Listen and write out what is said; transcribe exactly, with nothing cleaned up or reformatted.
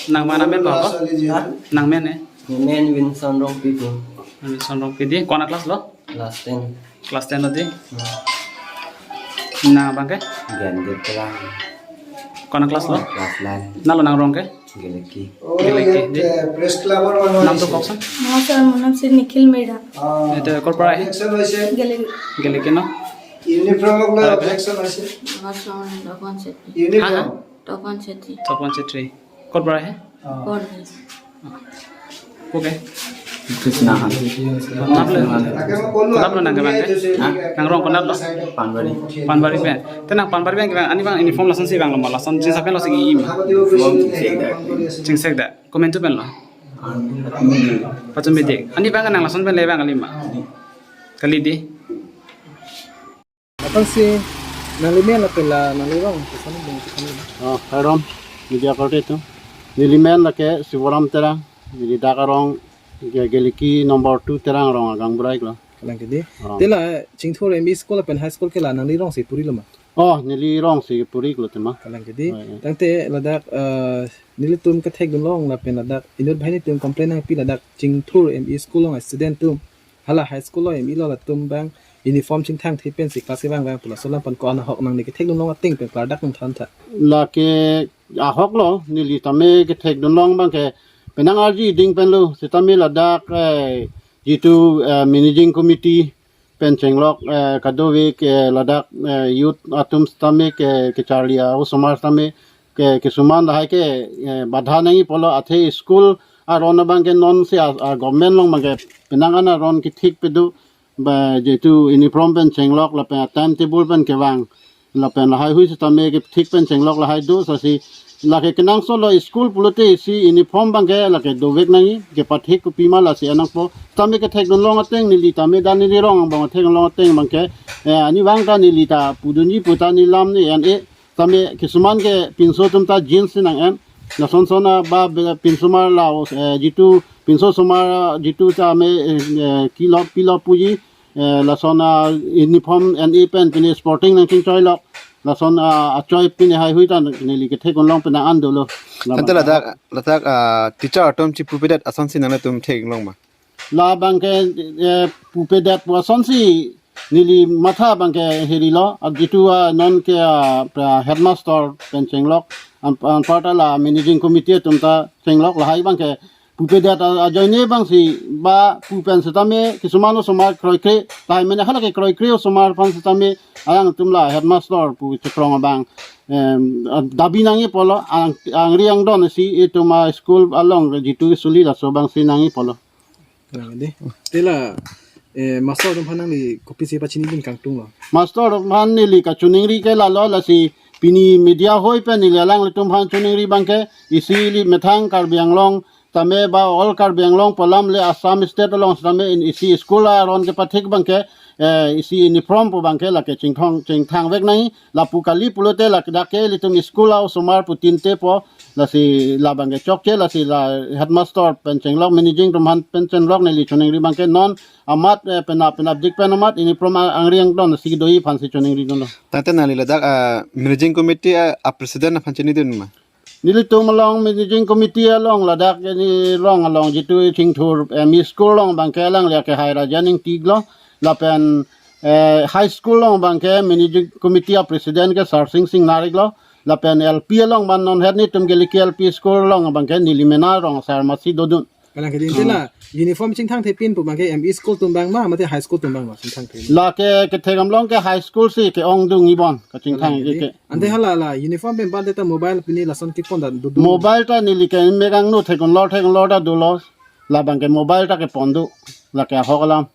Nangma nangmen pa ho? Ha? Nangmen eh? Nemen Winson Rongpi pu. Winson Rongpi, di ko-an a-class lo? Class ten. Class ten lo di? Hmm. Nang abang ke? Gyan Diplang. Ko-an a-class lo? Class nine. Nalo nangrong ke? Geleki. Geleki, di. Press Club or Nam to kokson? Namaskar, মোৰ নাম শ্ৰী নিখিল মেধা। Ete kor' পৰা ahe? Geleki। Geleki no? Uniform অক লৈ objection হৈছে। নমস্কাৰ, মই তপন চেত্ৰী। Uniform। হা, হা? তপন চেত্ৰী। তপন চেত্ৰী। Kor' পৰা ahe? Kor'? Okay. Krishna Han. Konat lo? Konat lo nang kevang ke? Ha? Nangrong konat lo? Panbari. Panbari pen. Te nang Panbari pen kevang, ani abang uniform lason si vanglo ma, lason jeans pen lo si ki-i ma? Uniform chingsekda. Chingsekda. Komantu pen lo? Pachun Bidi. Pachun Bidi. Ani abang nang lason pen le vang kali ma? Kali di. Aphrangsi nanglimen lapen la nanglirong, kesan bung kesan bung. Oh, kardom, media korte atum. Nelimen lake Siboram Terang, neli dak arong Ge-, Geleki number two Terang arong agang burai lo. Kalang ke di. Oh. Te la Chingthur M E School lapen High School ke la nanglirong si puri lo ma? Oh, nelirong si puri lo tema. Kalang ke di. Oh, iya. Tangte ladak, eh, nelitum kethekdun long lapen ladak inut banghini atum complain nangpi ladak Chingthur M E School along student atum hala High School along M E lo latum abang uniform chingthangthe pensi class kevang vang pu, laso alam pen ko-an ahok nangli kethekdun long ateng pen klardak nangthan tha. Lake ahok lo, neli tame kethekdun long abang ke penang arji ding pen lo, sitame ladak, eh, jitu, eh, managing committee pen chenglok, eh, kadokave ke ladak, eh, youth atum sitame ke, kecharli a-osomar sitame ke, kisuman lahai ke, eh, badha nangji pulo, athe school aron abang ke non si a, a government along abang ke penang an aron kethik pado, ba jitu uniform pen chenglok lapen a-time table pen kevang lapen lahai hui sitame kethik pen chenglok lahai do, sasi lake kenangsot lo school pulote isi uniform abang ke lake dovek nangji, kepathik kopima lasi anangpo. Tame kethekdun long ateng neli tame dan nelirong angbong thekdun long ateng abang ke, eh, ani vang ta neli ta pudunji pu ta nelam ne-en-e. Tame kisuman ke pinso atum ta jeans si nang-en. Lason son a ba be-, pinsomar la, eh, jitu pinso osomar jitu tame, eh, eh, kilo pilo puji, eh, lason a uniform en-e pen pine sporting nangchingchoi lo. Lason a, achoi pine hai hui ta neli kethekdun long penang an dolo. Tangte ladak, ladak, ah, teacher atum chipupedet asonsi nanglitum thekdun long ma? Labang ke, eh, pupedet pu asonsi neli matha abang ke heri lo, a jitu, ah, non ke, ah, pra headmaster pen chenglok, an, anparta la managing committee atum ta chenglok lahai abang ke pupedet a, ajoine abang si ba pu pen sitame kisuman osomar kroikre, tahai mene hala ke kroikre osomar aphan sitame alangtum la headmaster pu chekrong abang, em, a, dabi nangji pulo, ang, angri angdon si itum a school along jitu suli laso abang si nangji pulo. Kalang ke di. Te la, eh, master atum aphan nangli kopisi pachinidun kangtung lo? Master atum aphan neli kachiningri ke lalo, lasi pini media hoi pen neli alanglitum aphan chiningri abang ke isi ili methang Karbi Anglong tame ba all Karbi Anglong pu alam le Assam state along tame in isi school aron kepathik abang ke, eh, isi uniform pu abang ke lake chingthong chingthangvek nangji, lapu kali pulote lake dak ke ilitum school a-osomar pu tinte po, lasi labang ke chokche, lasi la headmaster pen chenglok, managing atum aphan pen chenglok neli chiningri abang ke non amat, eh, penap penapdik pen amat uniform a, angri angdon si doji aphan si chiningridunlo. Tangte nangli ladak, ah, managing committee a, a president aphan chinidun ma? Nelitum along managing committee along ladak nelirong along jitu Chingthur M E School along abang ke alangli ke Hai Raja Ingti lo, lapen, eh, high school along abang ke managing committee a president ke Sarsing Sing Narik lo, lapen L P along abang non het netum Geleki L P School along abang ke neli mena rong asar masi dodun. Kalang ke di. Te la uniform chingthangthe pin pu abang ke M E school atum abang ma, mate high school atum abang ma chingthangthe? Lake kethekdam long ke high school si ke-ongdung ibon kachingthang. Kalang ke di. Ke. Ante hala la uniform pen bang te ta mobile pini lason kepon ta dodun? Mobile ta neli ke megang no thekdun lor thekdun lor ta dolo. Labang ke mobile ta kepon do. Lake ahok alam.